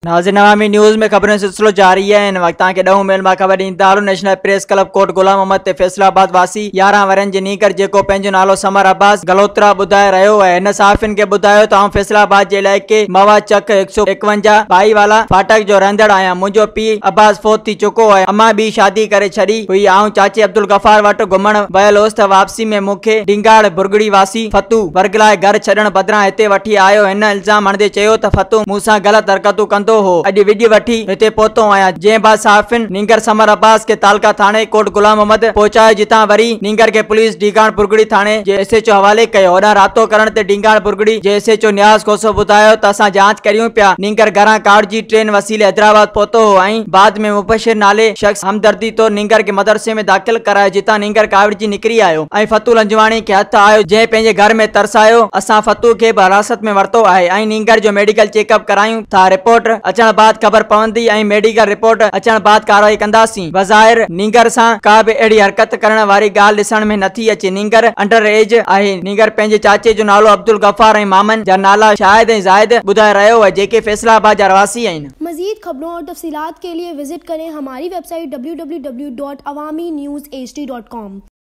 ناظرين عوامي نيوز ۾ خبرن جو سلسلو جاري آهي. هن وقت توهان کي ڏهون ميل مان خبر ڏيندا هلون نيشنل پريس ڪلب ڪوٽ غلام محمد تي فيصل آباد واسي 11 ورهين جي نينگر جيڪو پنهنجو نالو ثمر عباس گلوترا ٻڌائي رهيو آهي هن صحافين کي ٻڌايو ته آئون فيصل آباد جي علائقي موا چڪ 151 ڀائي والا ڦاٽڪ جو رهندڙ آهيان منهنجو پيء عباس فوت ٿي چڪو آهي امان ٻي شادي ڪري ڇڏي هئي آئون چاچي عبدالغفار وٽ گهمڻ ويل هوس ته واپسي ۾ مون کي ڊينگاڙ ڀرڳڙي واسي فتو ورغلائي گهر ڇڏڻ بدران هتي وٺي آيو. هن الزام هڻندي چيو ته فتو مون سان غلط حرڪتون ڪندو هو، اڄ وڄ وٺي هتي پهتو آهيان. جنهن بعد صحافين نينگر ثمر عباس کي تعلقه ٿاڻي ڪوٽ غلام محمد پهچايو جتان وري نينگر کي پوليس ڊيگاڻ ڀرڳڙي ٿاڻي جي ايس ايڇ او حوالي ڪيو. هوڏانهن رابطو ڪرڻ تي ڊينگاڻ ڀرڳڙي جي ايس ايڇ او نياز کوسو ٻڌايو ته اسان جاچ ڪريون پيا، نينگر گهران ڪاوڙجي ٽرين وسيلي حيدرآباد پهتو هو ۽ بعد ۾ مبشر نالي شخص همدردي طور نينگر کي مدرسي ۾ داخل ڪرايو جتان نينگر ڪاوڙجي نڪري آيو. ۽ فتو لنجواڻي کي هٿ آيو جنهن پنهنجي گهر ۾ ترسايو، اسان فتو کي به حراست ۾ ورتو آهي ۽ نينگر جو ميڊيڪل چيڪ اپ ڪرايون ٿا رپورٽ اچڻ بعد خبر پوندي ۽ ميڊيڪل رپورٽ اچڻ بعد ڪارروائي ڪنداسين، بظاهر نينگر سان ڪا به اهڙي حرڪت ڪرڻ واري ڳالهه ڏسڻ ۾ نٿي اچي نينگر انڊر ايج آهي، نينگر پنهنجي چاچي جو نالو عبدالغفار ۽ مامن جا نالا شاهد ۽ زاهد ٻڌائي رهيو آهي جيڪي فيصل آباد جا رهواسي آهن. مزيد خبرون اور تفصيلات کے لئے وزٽ ڪرين ھماري ويب سائيٽ www.awamiNewsHD.com.